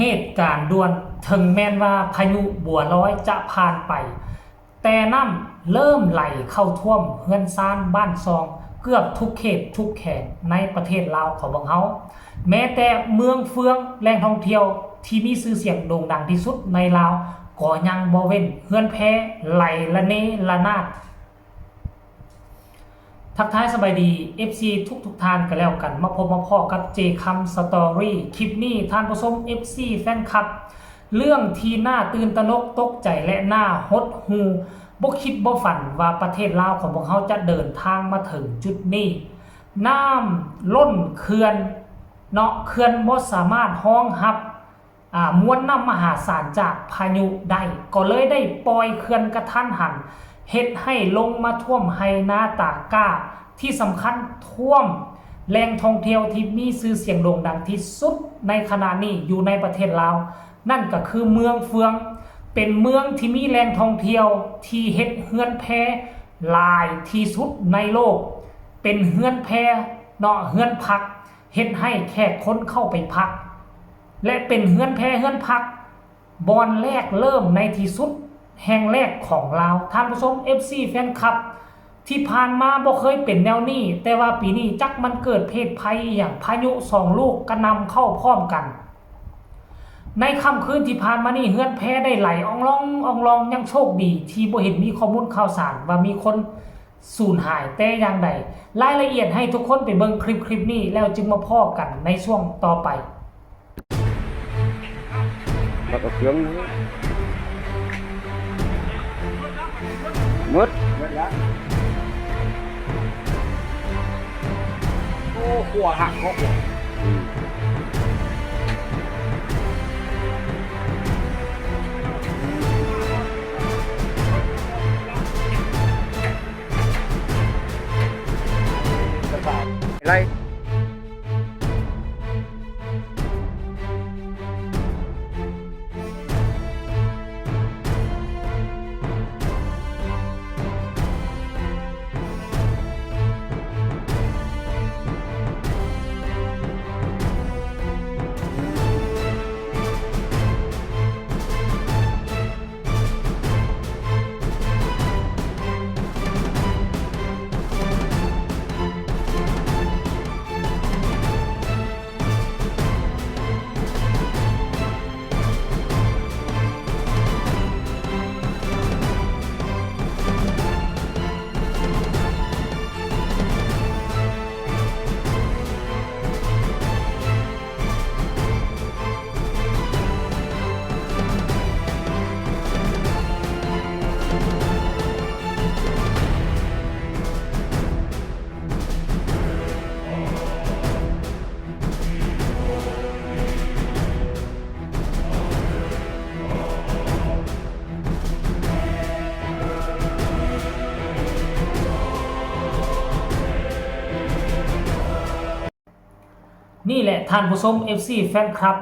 ເຫດການດ່ວນ, ເຖິງແມ່ນວ່າພາຍຸບົວລອຍຈະຜ່ານໄປ, ແຕ່ນ້ຳເລີ່ມໄຫຼເຂົ້າຖ້ວມເຮືອນຊານບ້ານຊ່ອງເກືອບທຸກເຂດທຸກແຂວງໃນປະເທດລາວຂອງພວກເຮົາ. ແມ້ແຕ່ເມືອງເຟືອງ, ແຫຼ່ງທ່ອງທ່ຽວທີ່ມີຊື່ສຽງໂດ່ງດັງທີ່ສຸດໃນລາວ ກໍຍັງບໍ່ເວັ້ນ, ເຮືອນແພໄຫຼລະເນລະນາດ. ທັກທາຍສະບາຍດີ ເອັຟຊີ ທຸກໆທ່ານກໍແລ້ວກັນ, ມາພົບມາພໍ້ກັບເຈຄຳສະຕໍຣີ. ຄລິບນີ້ທ່ານຜູ້ຊົມ ເອັຟຊີ ແຟນຄລັບ, ເລື່ອງທີ່ໜ້າຕື່ນຕະໜົກຕົກໃຈ ແລະ ໜ້າຫົດຫູ່, ບໍ່ຄິດບໍ່ຝັນວ່າປະເທດລາວຂອງພວກເຮົາຈະເດີນທາງມາເຖິງຈຸດນີ້. ນ້ຳລົ້ນເຂື່ອນເນາະ, ເຂື່ອນບໍ່ສາມາດຮອງຮັບ ອາ ມວນນ້ຳມະຫາສານຈາກພາຍຸໄດ້, ກໍເລີຍໄດ້ປ່ອຍເຂື່ອນກະທັນຫັນ, ເຮັດໃຫ້ລົງມາຖ້ວມໄຮ່ນາຕາກ້າ, ທີ່ສຳຄັນຖ້ວມແຫຼ່ງທ່ອງທ່ຽວທີ່ມີຊື່ສຽງໂດ່ງດັງທີ່ສຸດໃນຂະນະນີ້ຢູ່ໃນປະເທດລາວ, ນັ້ນກໍຄືເມືອງເຟືອງ, ເປັນເມືອງທີ່ມີແຫຼ່ງທ່ອງທ່ຽວທີ່ເຮັດເຮືອນແພຫຼາຍທີ່ສຸດໃນໂລກ, ເປັນເຮືອນແພເນາະ, ເຮືອນພັກ ເຮັດໃຫ້ແຂກຄົນເຂົ້າໄປພັກ ແລະ ເປັນເຮືອນແພເຮືອນພັກບ່ອນແລກເລີ່ມໃນທີ່ສຸດແຫ່ງແລກຂອງລາວ. ທ່ານຜູ້ຊົມ ເອັຟຊີ ແຟນຄລັບ, ທີ່ຜ່ານມາບໍ່ເຄີຍເປັນແນວນີ້, ແຕ່ວ່າປີນີ້ຈັກມັນເກີດເພດໄພອີ່ຫຍັງ, ພາຍຸສອງລູກກະໜ່ຳເຂົ້າພ້ອມກັນ. ໃນຄ່ຳຄືນທີ່ຜ່ານມານີ້ ເຮືອນແພໄດ້ໄຫຼອອງລອງອອງລອງ, ຍັງໂຊກດີທີ່ບໍ່ເຫັນມີຂໍ້ມູນຂ່າວສານວ່າມີຄົນ ສູນຫາຍແຕ່ຢ່າງໃດ. ລາຍລະອຽດໃຫ້ທຸກຄົນໄປເບິ່ງຄລິບ ຄລິບນີ້ ແລ້ວຈຶ່ງມາພໍ້ກັນໃນຊ່ວງຕໍ່ໄປ. ບັກເອົາເຄື່ອງ ໝົດ ໝົດແລ້ວ. ໂອ້ ຂົວຫັກເນາະ. ອືມ. ໄລ່. ນີ້ແຫຼະທ່ານຜູ້ຊົມ ເອັຟຊີ ແຟນຄລັບ,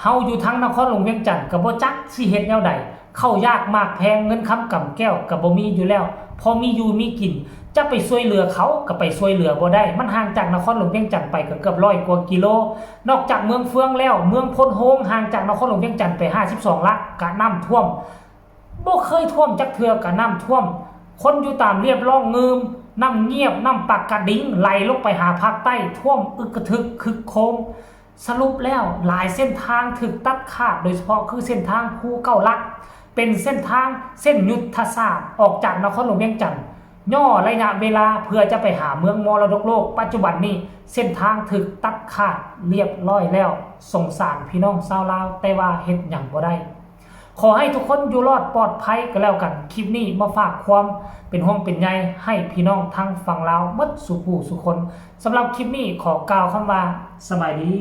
ເຮົາຢູ່ທາງນະຄອນຫຼວງວຽງຈັນກໍບໍ່ຈັກຊິເຮັດແນວໃດ, ເຂົ້າຍາກໝາກແພງ, ເງິນຄຳກຳແກ້ວກໍບໍ່ມີຢູ່ແລ້ວ, ພໍມີຢູ່ມີກິນ, ຈະໄປຊ່ວຍເຫຼືອເຂົາກໍໄປຊ່ວຍເຫຼືອບໍ່ໄດ້, ມັນຫ່າງຈາກນະຄອນຫຼວງວຽງຈັນໄປກໍເກືອບຮ້ອຍກວ່າກິໂລ. ນອກຈາກເມືອງເຟືອງແລ້ວ, ເມືອງໂພນໂຮງຫ່າງຈາກນະຄອນຫຼວງວຽງຈັນໄປຫ້າສິບສອງຫຼັກ, ກະນ້ຳຖ້ວມ. ບໍ່ເຄີຍຖ້ວມຈັກເທື່ອກະນ້ຳຖ້ວມ, ຄົນຢູ່ຕາມລຽບລ່ອງງື່ມ, ນ້ຳງຽບ, ນ້ຳປາກກະດິງໄຫຼລົງໄປຫາພາກໃຕ້, ຖ້ວມອຶກກະທຶກຄຶກໂຄມ. ສະຫຼຸບແລ້ວ, ຫຼາຍເສັ້ນທາງຖືກຕັດຂາດ, ໂດຍສະເພາະຄືເສັ້ນທາງພູເກົ້າຫຼັກ, ເປັນເສັ້ນທາງເສັ້ນຍຸດທະສາດອອກຈາກນະຄອນຫຼວງວຽງຈັນ, ຫຍໍ້ໄລຍະເວລາເພື່ອຈະໄປຫາເມືອງມໍລະດົກໂລກ. ປັດຈຸບັນນີ້ເສັ້ນທາງຖືກຕັດຂາດລຽບລ້ອຍແລ້ວ. ສົງສານພີ່ນ້ອງຊາວລາວ, ແຕ່ວ່າເຮັດຫຍັງບໍ່ໄດ້. ຂໍໃຫ້ທຸກຄົນຢູ່ລອດປອດໄພກໍແລ້ວກັນ. ຄລິບນີ້ມາຝາກຄວາມເປັນຫ່ວງເປັນໃຍໃຫ້ພີ່ນ້ອງທາງຝັ່ງລາວໝົດສູ່ຜູ້ສູ່ຄົນ. ສຳລັບຄລິບນີ້ຂໍກ່າວຄຳວ່າ ສະບາຍດີ.